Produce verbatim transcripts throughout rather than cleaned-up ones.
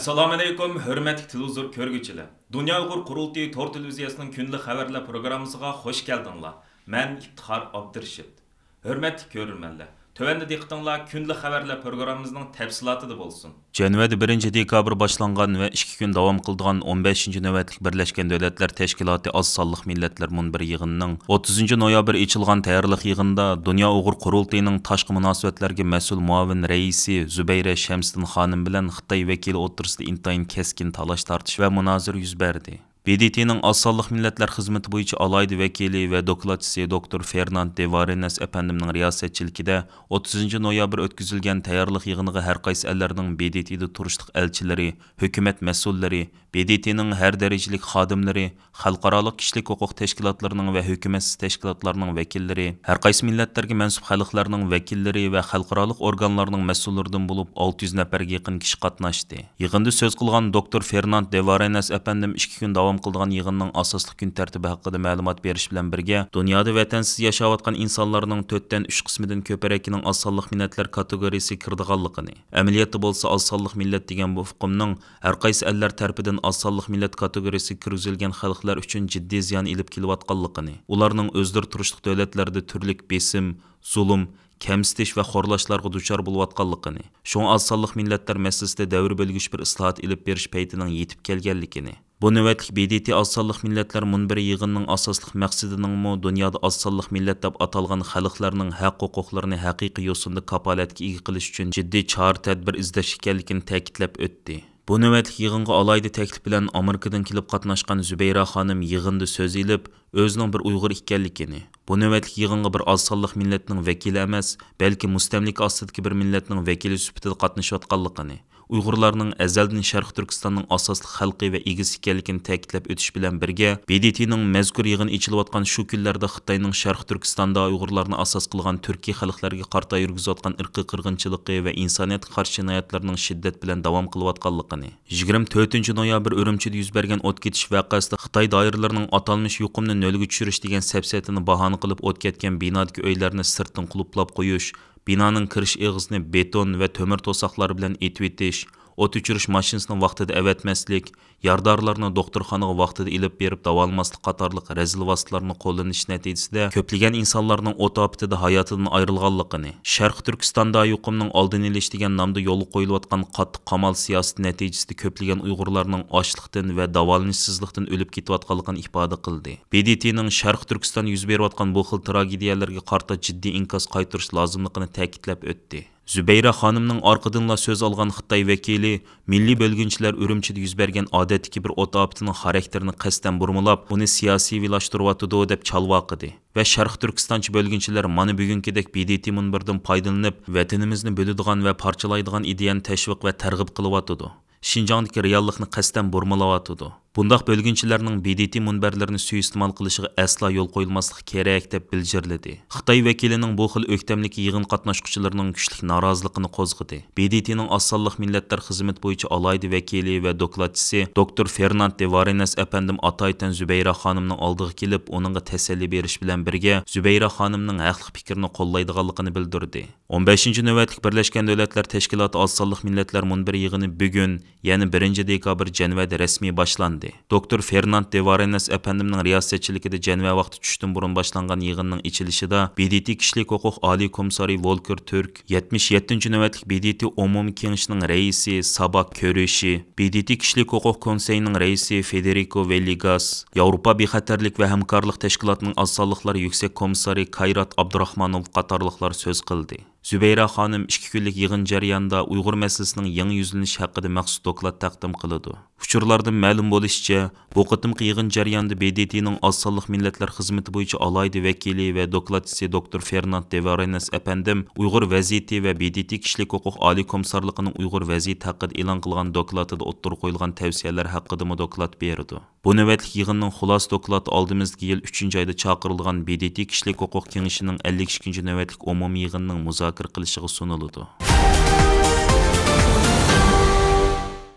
ئەسسالامۇئەلەيكۇم، ھۆرمەتلىك تېلېۋىزور كۆرگۈچىلەر! دۇنيا ئۇيغۇر قۇرۇلتىيى تور تېلېۋىزىيەسىنىڭ كۈندىلىك خەۋەرلەر پروگراممىسىغا خۇش كەلدىڭلار. مەن ئىپتىخار ئابدۇرېشىت. ھۆرمەتلىك كۆرۈرمەنلەر، تۆۋەندە دىققىتىڭلار كۈندىلىك خەۋەرلەر پروگراممىمىزنىڭ تەپسىلاتىدا بولسۇن. جەنۋەدە بىرىنچى دېكابىر باشلانغان ۋە ئىككى كۈن داۋام قىلىدىغان ئون بەشىنچى نۆۋەتلىك بىرلەشكەن دۆلەتلەر تەشكىلاتى ئاز سانلىق مىللەتلەر مۇنبىرى يىغىنىنىڭ ئوتتۇزىنچى نويابىر ئېچىلغان تەييارلىق يىغىنىدا دۇنيا ئۇيغۇر قۇرۇلتىيىنىڭ تاشقى مۇناسىۋەتلەرگە مەسئۇل مۇئاۋىن رەئىسى زۇبەيرە شەمسىدىن خانىم بىلەن خىتاي ۋەكىلى ئوتتۇرىسىدا ئىنتايىن كەسكىن تالاش-تارتىش ۋە مۇنازىرە يۈز بەردى. ب د ت نىڭ ئاز سانلىق مىللەتلەر خىزمىتى بويىچە ئالاھىدە ۋەكىلى ۋە دوكلاتچىسى دوكتور فېرناند دې ۋارېنەس ئەپەندىمنىڭ رىياسەتچىلىكىدە ئوتتۇزىنچى نويابىر ئۆتكۈزۈلگەن تەييارلىق يىغىنىغا ھەر قايسى ئەللەرنىڭ ب د ت دا تۇرۇشلۇق ئەلچىلىرى، ھۆكۈمەت مەسئۇللىرى، ب د ت نىڭ ھەر دەرىجىلىك خادىملىرى، خەلقئارالىق كىشىلىك ھوقۇق تەشكىلاتلىرىنىڭ ۋە ھۆكۈمەتسىز تەشكىلاتلارنىڭ ۋەكىللىرى، ھەر قايسى مىللەتلەرگە مەنسۇپ خەلقلەرنىڭ ۋەكىللىرى ۋە خەلقئارالىق ئورگانلارنىڭ مەسئۇللىرىدىن بولۇپ ئالتە يۈز نەپەرگە يېقىن كىشى قاتناشتى. يىغىندا سۆز قىلغان دوكتور فېرناند دې ۋارېنەس ئەپەندىم ئىككى كۈن داۋام قىلىدىغان يىغىننىڭ ئاساسلىق كۈن تەرتىپى ھەققىدە مەلۇمات بېرىش بىلەن بىرگە، دۇنيادا ۋەتەنسىز ياشاۋاتقان ئىنسانلارنىڭ تۆتتىن ئۈچ قىسمىدىن كۆپرەكىنىڭ ئاز سانلىق مىللەتلەر كاتېگورىيىسىگە كىرىدىغانلىقىنى، ئەمەلىيەتتە بولسا ئاز سانلىق مىللەت دېگەن بۇ ئۇقۇمنىڭ ھەر قايسى ئەللەر تەرىپىدىن ئاز سانلىق مىللەت كاتېگورىيىسىگە كىرگۈزۈلگەن خەلقلەر ئۈچۈن جىددىي زىيان ئېلىپ كېلىۋاتقانلىقىنى، ئۇلارنىڭ ئۆزلىرى تۇرۇشلۇق دۆلەتلەردە تۈرلۈك بېسىم، زۇلۇم، كەمسىتىش ۋە خورلاشلارغا دۇچار بولۇۋاتقانلىقىنى، شۇڭا ئاز سانلىق مىللەتلەر مەسىلىسىدە دەۋر بۆلگۈچ بىر ئىسلاھات ئېلىپ بېرىش پەيتىنىڭ يېتىپ كەلگەنلىكىنى، بۇ نۆۋەتلىك ب د ت ئاز سانلىق مىللەتلەر مۇنبىرى يىغىنىنىڭ ئاساسلىق مەقسىتىنىڭمۇ دۇنيادا ئاز سانلىق مىللەت دەپ ئاتالغان خەلقلەرنىڭ ھەق-ھوقۇقلىرىنى ھەقىقىي يوسۇندا كاپالەتكە ئىگە قىلىش ئۈچۈن جىددىي چارە-تەدبىر ئىزدەش ئىكەنلىكىنى تەكىتلەپ ئۆتتى. بۇ نۆۋەتلىك يىغىنغا ئالاھىدە تەكلىپ بىلەن ئامېرىكىدىن كېلىپ قاتناشقان زۇبەيرە خانىم يىغىندا سۆز ئېلىپ، ئۆزىنىڭ بىر ئۇيغۇر ئىكەنلىكىنى، بۇ نۆۋەتلىك يىغىنغا بىر ئاز سانلىق مىللەتنىڭ ۋەكىلى ئەمەس، بەلكى مۇستەملىكە ئاستىدىكى بىر مىللەتنىڭ ۋەكىلى سۈپىتىدە قاتنىشىۋاتقانلىقىنى، ئۇيغۇرلارنىڭ ئەزەلدىن شەرقىي تۈركىستاننىڭ ئاساسلىق خەلقى ۋە ئىگىسى ئىكەنلىكىنى تەكىتلەپ ئۆتۈش بىلەن بىرگە، ب د ت نىڭ مەزكۇر يىغىن ئېچىلىۋاتقان شۇ كۈنلەردە خىتاينىڭ شەرقىي تۈركىستاندا ئۇيغۇرلارنى ئاساس قىلغان تۈركىي خەلقلەرگە قارىتا يۈرگۈزۈۋاتقان ئىرقىي قىرغىنچىلىقى ۋە ئىنسانىيەتكە قارشى جىنايەتلىرىنىڭ شىددەت بىلەن داۋام قىلىۋاتقانلىقىنى، يىگىرمە تۆتىنچى نويابىر ئۈرۈمچىدە يۈز بەرگەن ئوت كېتىش ۋەقەسىدە خىتاي دائىرىلىرىنىڭ ئاتالمىش يۇقۇمنى نۆلگە چۈشۈرۈش دېگەن سەپسەتىنى باھانە قىلىپ ئوت كەتكەن بىنادىكى ئۆيلەرنى سىرتتىن قۇلۇپلاپ قويۇش، بىنانىڭ كىرىش ئېغىزىنى بېتون ۋە تۆمۈر توساقلار بىلەن ئېتىۋېتىش، ئوت ئۆچۈرۈش ماشىنىسىنى ۋاقتىدا ئەۋەتمەسلىك، يارىدارلارنى دوختۇرخانىغا ۋاقتىدا ئېلىپ بېرىپ داۋالىماسلىق قاتارلىق رەزىل ۋاسىتىلەرنى قوللىنىش نەتىجىسىدە كۆپلىگەن ئىنسانلارنىڭ ئوت ئاپىتىدە ھاياتىدىن ئايرىلغانلىقىنى، شەرقىي تۈركىستاندا يۇقۇمنىڭ ئالدىنى ئېلىش دېگەن نامدا يولغا قويۇلۇۋاتقان قاتتىق قامال سىياسىتى نەتىجىسىدە كۆپلىگەن ئۇيغۇرلارنىڭ ئاچلىقتىن ۋە داۋالىنىشسىزلىقتىن ئۆلۈپ كېتىۋاتقانلىقىنى ئىپادە قىلدى. ب د ت نىڭ شەرقىي تۈركىستاندا يۈز بېرىۋاتقان بۇ خىل تراگېدىيەلەرگە قارىتا جىددىي ئىنكاس قايتۇرۇش لازىملىقىنى تەكىتلەپ ئۆتتى. زۇبەيرە خانىمنىڭ ئارقىدىنلا سۆز ئالغان خىتاي ۋەكىلى مىللىي بۆلگۈنچىلەر ئۈرۈمچىدە يۈز بەرگەن ئادەتتىكى بىر ئوت ئاپىتىنىڭ خاراكتېرىنى قەستەن بۇرمىلاپ، ئۇنى سىياسىيۋىلاشتۇرۇۋاتىدۇ، دەپ چالۋاقىدى ۋە شەرقىي تۈركىستانچە بۆلگۈنچىلەر مانا بۈگۈنكىدەك ب د ت مۇنبىرىدىن پايدىلىنىپ، ۋەتىنىمىزنى بۆلىدىغان ۋە پارچىلايدىغان ئىدىيەنى تەشۋىق ۋە تەرغىب قىلىۋاتىدۇ. شىنجاڭدىكى رېئاللىقنى قەستەن بۇرمىلاۋاتىدۇ. بۇنداق بۆلگۈنچىلەرنىڭ ب د ت مۇنبەرلىرىنى سۇيىئىستېمال قىلىشىغا ئەسلا يول قويۇلماسلىقى كېرەك، دەپ بىلجىرلىدى. خىتاي ۋەكىلىنىڭ بۇ خىل ئۆكتەملىكى يىغىن قاتناشقۇچىلىرىنىڭ كۈچلۈك نارازىلىقىنى قوزغىدى. ب د ت نىڭ ئاز سانلىق مىللەتلەر خىزمىتى بويىچە ئالاھىدە ۋەكىلى ۋە دوكلاتچىسى دوكتور فېرناند دې ۋارېنەس ئەپەندىم ئاتايىتەن زۇبەيرە خانىمنىڭ ئالدىغا كېلىپ، ئۇنىڭغا تەسەللى بېرىش بىلەن بىرگە، زۇبەيرە خانىمنىڭ ھەقلىق پىكرىنى قوللايدىغانلىقىنى بىلدۈردى. ئون بەشىنچى نۆۋەتلىك بىرلەشكەن دۆلەتلەر تەشكىلاتى ئاز سانلىق مىللەتلەر مۇنبىرى يىغىنى بۈگۈن، يەنى بىرىنچى دېكابىر جەنۋەدە رەسمىي باشلاندى. دوكتور فېرناند دې ۋارېنەس ئەپەندىمنىڭ رىياسەتچىلىكىدە جەنۋە ۋاقتى چۈشتىن بۇرۇن باشلانغان يىغىننىڭ ئېچىلىشىدا ب د ت كىشىلىك ھوقۇق ئالىي كومىسسارى ۋولكېر تۈرك، يەتمىش يەتتىنچى نۆۋەتلىك ب د ت ئومۇمىي كېڭىشىنىڭ رەئىسى ساباك كۆرۈشى، ب د ت كىشىلىك ھوقۇق كونسېيىنىڭ رەئىسى فېدېرىكو ۋېللىگاس، ياۋروپا بىخەتەرلىك ۋە ھەمكارلىق تەشكىلاتىنىڭ ئاز سانلىقلار يۈكسەك كومىسسارى كايرات ئابدۇراخمانوف قاتارلىقلار سۆز قىلدى. زۇبەيرە خانىم ئىككى كۈنلۈك يىغىن جەريانىدا ئۇيغۇر مەسىلىسىنىڭ يېڭى يۈزلىنىشى ھەققىدە مەخسۇس دوكلات تەقدىم قىلىدۇ. ئۇچۇرلاردىن مەلۇم بولۇشىچە، بۇ قېتىمقى يىغىن جەريانىدا ب د ت نىڭ ئاز سانلىق مىللەتلەر خىزمىتى بويىچە ئالاھىدە ۋەكىلى ۋە دوكلاتچىسى دوكتور فېرناند دې ۋارېنەس ئەپەندىم ئۇيغۇر ۋەزىيىتى ۋە ب د ت كىشىلىك ھوقۇق ئالىي كومىسسارلىقىنىڭ ئۇيغۇر ۋەزىيىتى ھەققىدە ئېلان قىلغان دوكلاتىدا ئوتتۇرىغا قويۇلغان تەۋسىيەلەر ھەققىدىمۇ دوكلات بېرىدۇ. بۇ نۆۋەتلىك يىغىننىڭ خۇلاسە دوكلاتى ئالدىمىزدىكى يىل ئۈچىنچى ئايدا چاقىرىلغان ب د ت كىشىلىك ھوقۇق كېڭىشىنىڭ ئەللىك ئىككىنچى نۆۋەتلىك ئومۇمىي يىغىنىنىڭ مۇزاكىرە قىلىشىغا سۇنۇلىدۇ.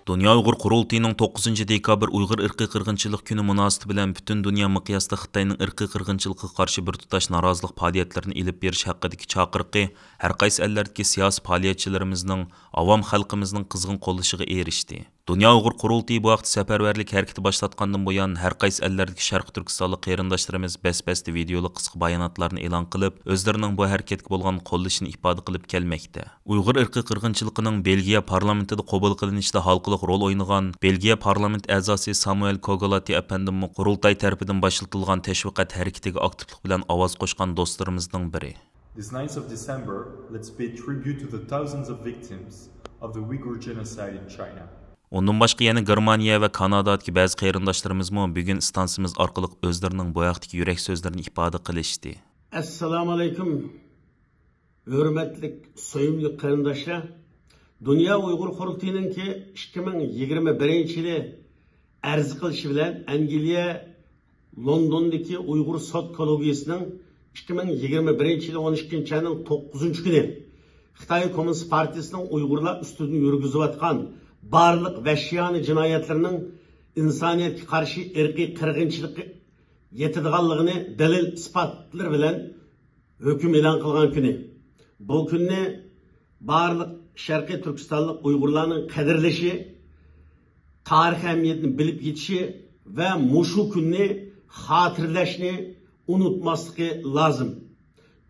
دۇنيا ئۇيغۇر قۇرۇلتىيىنىڭ توققۇزىنچى دېكابىر ئۇيغۇر ئىرقىي قىرغىنچىلىق كۈنى مۇناسىۋىتى بىلەن پۈتۈن دۇنيا مىقياسىدا خىتاينىڭ ئىرقىي قىرغىنچىلىقىغا قارشى بىر تۇتاش نارازىلىق پائالىيەتلىرىنى ئېلىپ بېرىش ھەققىدىكى چاقىرىقى ھەر قايسى ئەللەردىكى سىياسىي پائالىيەتچىلىرىمىزنىڭ، ئاۋام خەلقىمىزنىڭ قىزغىن قوللىشىغا ئېرىشتى. دۇنيا ئۇيغۇر قۇرۇلتىيى بۇ ھەقتە سەپەرۋەرلىك ھەرىكىتى باشلاتقاندىن بۇيان، ھەر قايسى ئەللەردىكى شەرقىي تۈركىستانلىق قېرىنداشلىرىمىز بەس-بەستە ۋىدېئولۇق قىسقا باياناتلارنى ئېلان قىلىپ، ئۆزلىرىنىڭ بۇ ھەرىكەتكە بولغان قوللىشىنى ئىپادە قىلىپ كەلمەكتە. ئۇيغۇر ئىرقىي قىرغىنچىلىقىنىڭ بېلگىيە پارلامېنتىدا قوبۇل قىلىنىشىدا ھالقىلىق رول ئوينىغان بېلگىيە پارلامېنت ئەزاسى سامۇئېل كوگالاتى ئەپەندىممۇ قۇرۇلتاي تەرىپىدىن باشلىتىلغان تەشۋىقات ھەرىكىتىگە ئاكتىپلىق بىلەن ئاۋاز قوشقان دوستلىرىمىزنىڭ بىرى. This ninth of December, let's pay tribute to the thousands of victims of the Uyghur genocide in China. ئۇندىن باشقا يەنە گېرمانىيە ۋە كانادادىكى بەزى قېرىنداشلىرىمىزمۇ بۈگۈن ئىستانسىمىز ئارقىلىق ئۆزلىرىنىڭ بۇ ھەقتىكى يۈرەك سۆزلىرىنى ئىپادە قىلىشتى. ئەسسالامۇ ئەلەيكۇم، ھۆرمەتلىك، سۆيۈملۈك قېرىنداشلار! دۇنيا ئۇيغۇر قۇرۇلتىيىنىڭكى ئىككى مىڭ يىگىرمە بىرىنچى يىلى ئەرز قىلىشى بىلەن ئەنگلىيە لوندوندىكى ئۇيغۇر سوت كوللېگىيىسىنىڭ ئىككى مىڭ يىگىرمە بىرىنچى يىلى ئون ئىككىنچى ئاينىڭ توققۇزىنچى كۈنى خىتاي كوممۇنىست پارتىيىسىنىڭ ئۇيغۇرلار ئۈستىدىن يۈرگۈزۈۋاتقان بارلىق ۋەھشىيانە جىنايەتلىرىنىڭ ئىنسانىيەتكە قارشى ئىرقىي قىرغىنچىلىققا يېتىدىغانلىقىنى دەلىل ئىسپاتلىرى بىلەن ھۆكۈم ئېلان قىلغان كۈنى. بۇ كۈننى بارلىق شەرقىي تۈركىستانلىق ئۇيغۇرلارنىڭ قەدىرلىشى، تارىخىي ئەھمىيەتنى بىلىپ يېتىشى ۋە مۇشۇ كۈننى خاتىرىلەشنى ئۇنتۇماسلىقى لازىم.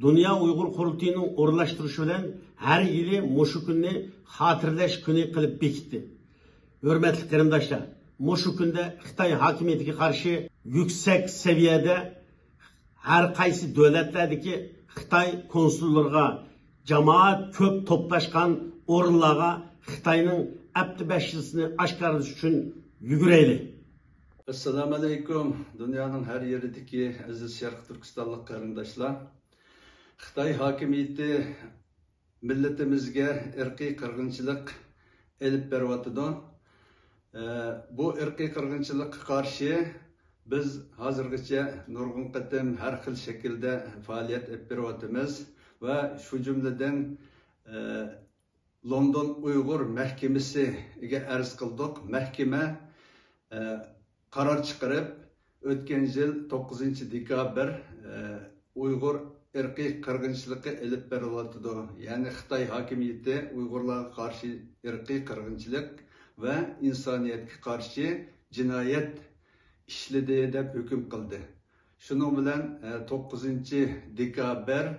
دۇنيا ئۇيغۇر قۇرۇلتىيىنىڭ ئورۇنلاشتۇرۇشى بىلەن ھەر يىلى مۇشۇ كۈننى خاتىرىلەش كۈنى قىلىپ بېكىتتى. ھۆرمەتلىك قېرىنداشلار، مۇشۇ كۈندە خىتاي ھاكىمىيىتىگە قارشى يۈكسەك سەۋىيەدە ھەر قايسى دۆلەتلەردىكى خىتاي كونسۇللىرىغا، جامائەت كۆپ توپلاشقان ئورۇنلارغا خىتاينىڭ ئەپتى بەشلىسىنى ئاشكارىلاش ئۈچۈن يۈگۈرەيلى. ئەسسالامۇئەلەيكۇم، دۇنيانىڭ ھەر يېرىدىكى ئەزىز شەرقىي تۈركىستانلىق قېرىنداشلار! خىتاي ھاكىمىيىتى مىللىتىمىزگە ئىرقىي قىرغىنچىلىق ئېلىپ بېرىۋاتىدۇ. ئە، بۇ ئىرقىي قىرغىنچىلىققا قارشى بىز ھازىرغىچە نۇرغۇن قېتىم ھەر خىل شەكىلدە پائالىيەت ئېلىپ بېرىۋاتىمىز ۋە شۇ جۈملىدىن، ئە، لوندون ئۇيغۇر مەھكىمىسىگە ئەرز قىلدۇق. مەھكىمە، ئە، قارار چىقىرىپ، ئۆتكەن يىل توققۇزىنچى دېكابىر، ئە، ئۇيغۇر ئىرقىي قىرغىنچىلىقى ئېلىپ بېرىلىۋاتىدۇ. يەنى خىتاي ھاكىمىيىتى ئۇيغۇرلارغا قارشى ئىرقىي قىرغىنچىلىق ۋە ئىنسانىيەتكە قارشى جىنايەت ئىشلىدى دەپ ھۆكۈم قىلدى. شۇنىڭ بىلەن، ئە، توققۇزىنچى دېكابىر،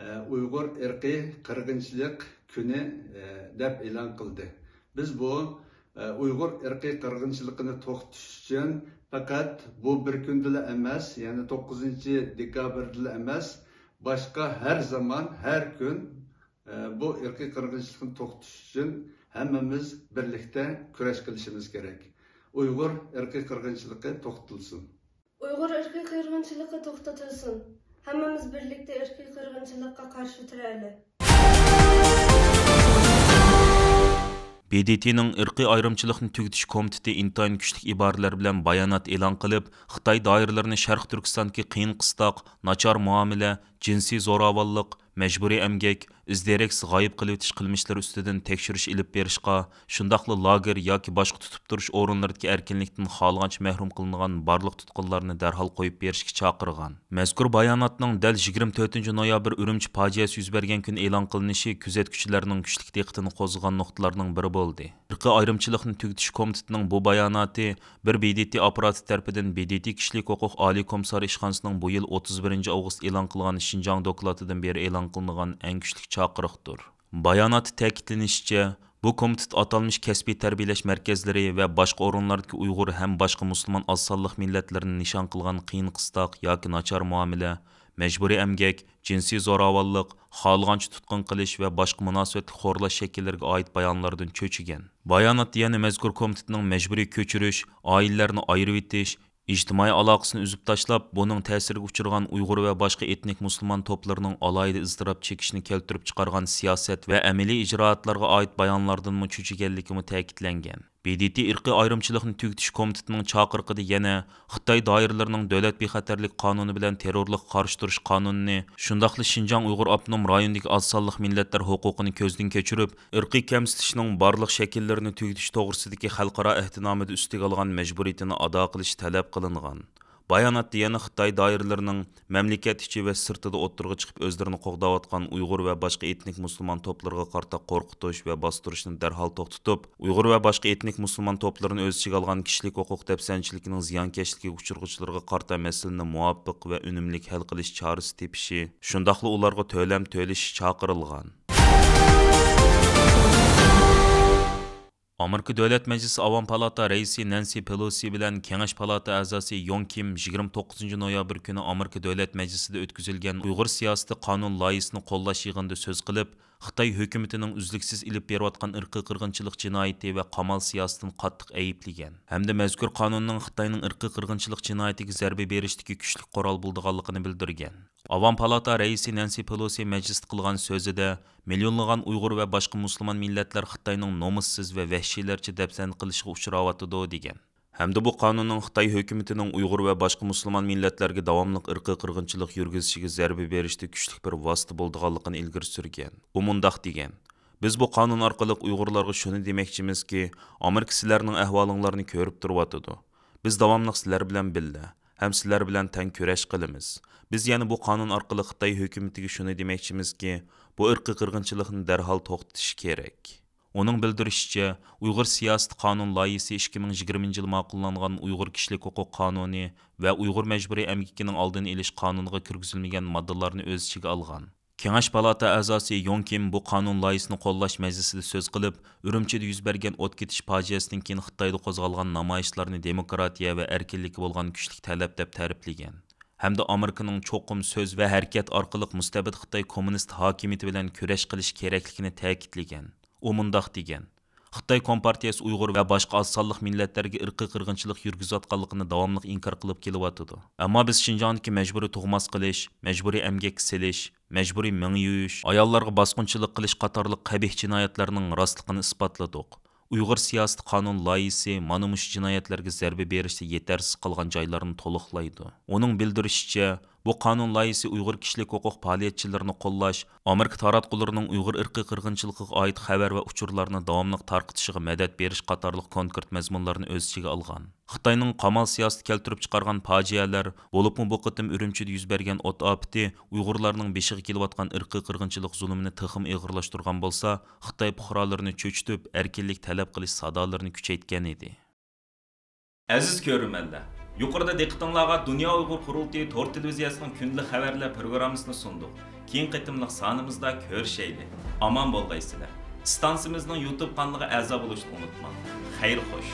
ئە، ئۇيغۇر ئىرقىي قىرغىنچىلىق كۈنى، ئە، دەپ ئېلان قىلدى. بىز بۇ، ئە، ئۇيغۇر ئىرقىي قىرغىنچىلىقىنى توختىتىش ئۈچۈن پەقەت بۇ بىر كۈندىلا ئەمەس، يەنى توققۇزىنچى دېكابىردىلا ئەمەس، باشقا ھەر زامان، ھەر كۈن، ئە، بۇ ئىرقىي قىرغىنچىلىقنى توختىتىش ئۈچۈن ھەممىمىز بىرلىكتە كۈرەش قىلىشىمىز كېرەك. ئۇيغۇر ئىرقىي قىرغىنچىلىقى توختىتىلسۇن! ئۇيغۇر ئىرقىي قىرغىنچىلىقى توختىتىلسۇن! ھەممىمىز بىرلىكتە ئىرقىي قىرغىنچىلىققا قارشى تۇرايلى! ب د ت نىڭ ئىرقىي ئايرىمچىلىقنى تۈگىتىش كومىتېتى ئىنتايىن كۈچلۈك ئىبارىلەر بىلەن بايانات ئېلان قىلىپ، خىتاي دائىرىلىرىنى شەرقىي تۈركىستاندىكى قىيىن قىستاق، ناچار مۇئامىلە، جىنسىي زوراۋانلىق، مەجبۇرىي ئەمگەك، ئىز دېرەكسىز غايىب قىلىۋېتىش قىلمىشلىرى ئۈستىدىن تەكشۈرۈش ئېلىپ بېرىشقا، شۇنداقلا لاگېر ياكى باشقا تۇتۇپ تۇرۇش ئورۇنلىرىدىكى ئەركىنلىكتىن خالىغانچە مەھرۇم قىلىنغان بارلىق تۇتقۇنلارنى دەرھال قويۇپ بېرىشكە چاقىرغان. مەزكۇر باياناتنىڭ دەل يىگىرمە تۆتىنچى نويابىر ئۈرۈمچى پاجىئەسى يۈز بەرگەن كۈنى ئېلان قىلىنىشى كۆزەتكۈچىلەرنىڭ كۈچلۈك دىققىتىنى قوزغىغان نۇقتىلارنىڭ بىرى بولدى. ئىرقىي ئايرىمچىلىقنى تۈگىتىش كومىتېتىنىڭ بۇ باياناتى بىر ب د ت ئاپپاراتى تەرىپىدىن ب د ت كىشىلىك ھوقۇق ئالىي كومىسسارى ئىشخانىسىنىڭ بۇ يىل ئوتتۇز بىرىنچى ئاۋغۇست ئېلان قىلغان شىنجاڭ دوكلاتىدىن بېرى ئېلان قىلىنغان ئەڭ كۈچلۈك چاقىرىقتۇر. باياناتتا تەكىتلىنىشىچە، بۇ كومىتېت ئاتالمىش كەسپىي تەربىيەلەش مەركەزلىرى ۋە باشقا ئورۇنلاردىكى ئۇيغۇر ھەم باشقا مۇسۇلمان ئاز سانلىق مىللەتلىرىنى نىشان قىلغان قىيىن قىستاق ياكى ناچار مۇئامىلە، مەجبۇرىي ئەمگەك، جىنسىي زوراۋانلىق، خالىغانچە تۇتقۇن قىلىش ۋە باشقا مۇناسىۋەتلىك خورلاش شەكىللىرىگە ئائىت بايانلاردىن چۆچۈگەن. باياناتتا يەنە مەزكۇر كومىتېتنىڭ مەجبۇرىي كۆچۈرۈش، ئائىلىلەرنى ئايرىۋېتىش، ئىجتىمائىي ئالاقىسىنى ئۈزۈپ تاشلاپ، بۇنىڭ تەسىرىگە ئۇچرىغان ئۇيغۇر ۋە باشقا ئېتنىك مۇسۇلمان توپلىرىنىڭ ئالاھىدە ئىزتىراپ چېكىشىنى كەلتۈرۈپ چىقارغان سىياسەت ۋە ئەمەلىي ئىجرائاتلارغا ئائىت بايانلاردىنمۇ چۆچۈگەنلىكىمۇ تەكىتلەنگەن. ب د ت ئىرقىي ئايرىمچىلىقنى تۈگىتىش كومىتېتىنىڭ چاقىرىقىدا يەنە خىتاي دائىرىلىرىنىڭ دۆلەت بىخەتەرلىك قانۇنى بىلەن تېررورلۇققا قارشى تۇرۇش قانۇنىنى، شۇنداقلا شىنجاڭ ئۇيغۇر ئاپتونوم رايونىدىكى ئاز سانلىق مىللەتلەر ھوقۇقىنى كۆزدىن كەچۈرۈپ، ئىرقىي كەمسىتىشنىڭ بارلىق شەكىللىرىنى تۈگىتىش توغرىسىدىكى خەلقئارا ئەھدىنامىدە ئۈستىگە ئالغان مەجبۇرىيىتىنى ئادا قىلىش تەلەپ قىلىنغان. باياناتتا يەنە خىتاي دائىرىلىرىنىڭ مەملىكەت ئىچى ۋە سىرتىدا ئوتتۇرىغا چىقىپ، ئۆزلىرىنى قوغداۋاتقان ئۇيغۇر ۋە باشقا ئېتنىك مۇسۇلمان توپلىرىغا قارىتا قورقۇتۇش ۋە باستۇرۇشنى دەرھال توختىتىپ، ئۇيغۇر ۋە باشقا ئېتنىك مۇسۇلمان توپلىرىنى ئۆز ئىچىگە ئالغان كىشىلىك ھوقۇق دەپسەندىچىلىكىنىڭ زىيانكەشلىكىگە ئۇچرىغۇچىلىرىغا قارىتا مەسىلىنى مۇۋاپىق ۋە ئۈنۈملۈك ھەل قىلىش چارىسى تېپىشى، شۇنداقلا ئۇلارغا تۆلەم تۆلىشى چاقىرىلغان. ئامېرىكا دۆلەت مەجلىسى ئاۋام پالاتا رەئىسى نەنسى پېلوسى بىلەن كېڭەش پالاتا ئەزاسى يوڭ كىم يىگىرمە توققۇزىنچى نويابىر كۈنى ئامېرىكا دۆلەت مەجلىسىدە ئۆتكۈزۈلگەن ئۇيغۇر سىياسىتى قانۇن لايىھىسىنى قوللاش يىغىنىدا سۆز قىلىپ، خىتاي ھۆكۈمىتىنىڭ ئۈزلۈكسىز ئېلىپ بېرىۋاتقان ئىرقىي قىرغىنچىلىق جىنايىتى ۋە قامال سىياسىتىنى قاتتىق ئەيىبلىگەن ھەمدە مەزكۇر قانۇننىڭ خىتاينىڭ ئىرقىي قىرغىنچىلىق جىنايىتىگە زەربە بېرىشتىكى كۈچلۈك قورال بولىدىغانلىقىنى بىلدۈرگەن. ئاۋام پالاتا رەئىسى نەنسى پېلوسى مەجلىستە قىلغان سۆزىدە، مىليونلىغان ئۇيغۇر ۋە باشقا مۇسۇلمان مىللەتلەر خىتاينىڭ نومۇسسىز ۋە ۋەھشىيلەرچە دەپسەندە قىلىشىغا ئۇچراۋاتىدۇ، دېگەن. ھەمدە بۇ قانۇننىڭ خىتاي ھۆكۈمىتىنىڭ ئۇيغۇر ۋە باشقا مۇسۇلمان مىللەتلەرگە داۋاملىق ئىرقىي قىرغىنچىلىق يۈرگۈزۈشىگە زەربە بېرىشتە كۈچلۈك بىر ۋاسىتە بولىدىغانلىقىنى ئىلگىرى سۈرگەن. ئۇ مۇنداق دېگەن: بىز بۇ قانۇن ئارقىلىق ئۇيغۇرلارغا شۇنى دېمەكچىمىزكى، ئامېرىكا سىلەرنىڭ ئەھۋالىڭلارنى كۆرۈپ تۇرۇۋاتىدۇ. بىز داۋاملىق سىلەر بىلەن بىللە ھەم سىلەر بىلەن تەڭ كۈرەش قىلىمىز. بىز يەنە بۇ قانۇن ئارقىلىق خىتاي ھۆكۈمىتىگە شۇنى دېمەكچىمىزكى، بۇ ئىرقىي قىرغىنچىلىقنى دەرھال توختىتىش كېرەك. ئۇنىڭ بىلدۈرۈشىچە، ئۇيغۇر سىياسىتى قانۇن لايىھىسى ئىككى مىڭ يىگىرمىنچى يىلى ماقۇللانغان ئۇيغۇر كىشىلىك ھوقۇق قانۇنى ۋە ئۇيغۇر مەجبۇرىي ئەمگىكىنىڭ ئالدىنى ئېلىش قانۇنىغا كىرگۈزۈلمىگەن ماددىلارنى ئۆز ئىچىگە ئالغان. كېڭەش پالاتا ئەزاسى يوڭ كىم بۇ قانۇن لايىھىسىنى قوللاش مەجلىسىدە سۆز قىلىپ، ئۈرۈمچىدە يۈز بەرگەن ئوت كېتىش پاجىئەسىدىن كېيىن خىتايدا قوزغالغان نامايىشلارنى دېموكراتىيە ۋە ئەركىنلىككە بولغان كۈچلۈك تەلەپ دەپ تەرىپلىگەن ھەمدە ئامېرىكىنىڭ چوقۇم سۆز ۋە ھەرىكەت ئارقىلىق مۇستەبىت خىتاي كوممۇنىست ھاكىمىيىتى بىلەن كۈرەش قىلىشى كېرەكلىكىنى تەكىتلىگەن. ئۇ مۇنداق دېگەن: خىتاي كومپارتىيەسى ئۇيغۇر ۋە باشقا ئاز سانلىق مىللەتلەرگە ئىرقىي قىرغىنچىلىق يۈرگۈزۈۋاتقانلىقىنى داۋاملىق ئىنكار قىلىپ كېلىۋاتىدۇ. ئەمما بىز شىنجاڭدىكى مەجبۇرىي تۇغماس قىلىش، مەجبۇرىي ئەمگەككە سېلىش، مەجبۇرىي مېڭە يۇيۇش، ئاياللارغا باسقۇنچىلىق قىلىش قاتارلىق قەبىھ جىنايەتلەرنىڭ راستلىقىنى ئىسپاتلىدۇق. ئۇيغۇر سىياسىتى قانۇن لايىھىسى مانا مۇشۇ جىنايەتلەرگە زەربە بېرىشتە يېتەرسىز قالغان جايلارنى تولۇقلايدۇ. ئۇنىڭ بىلدۈرۈشىچە، بۇ قانۇن لايىھىسى ئۇيغۇر كىشىلىك ھوقۇق پائالىيەتچىلىرىنى قوللاش، ئامېرىكا تاراتقۇلىرىنىڭ ئۇيغۇر ئىرقىي قىرغىنچىلىقىغا ئائىت خەۋەر ۋە ئۇچۇرلارنى داۋاملىق تارقىتىشىغا مەدەت بېرىش قاتارلىق كونكرېت مەزمۇنلارنى ئۆز ئىچىگە ئالغان. خىتاينىڭ قامال سىياسىتى كەلتۈرۈپ چىقارغان پاجىئەلەر، بولۇپمۇ بۇ قېتىم ئۈرۈمچىدە يۈز بەرگەن ئوت ئاپىتى ئۇيغۇرلارنىڭ بېشىغا كېلىۋاتقان ئىرقىي قىرغىنچىلىق زۇلۇمىنى تېخىمۇ ئېغىرلاشتۇرغان بولسا، خىتاي پۇقرالىرىنى چۆچۈتۈپ، ئەركىنلىك تەلەپ قىلىش سادالىرىنى كۈچەيتكەن ئىدى. ئەزىز كۆرۈرمەنلەر، يۇقىرىدا دىققىتىڭلارغا دۇنيا ئۇيغۇر قۇرۇلتىيى تور تېلېۋىزىيەسىنىڭ كۈندىلىك خەۋەرلەر پروگراممىسىنى سۇندۇق. كېيىنكى قېتىملىق سانىمىزدا كۆرۈشەيلى. ئامان بولغايسىلەر. ئىستانسىمىزنىڭ يۇتۇب قانىلىغا ئەزا بولۇشنى ئۇنتۇماڭ. خەير خوش.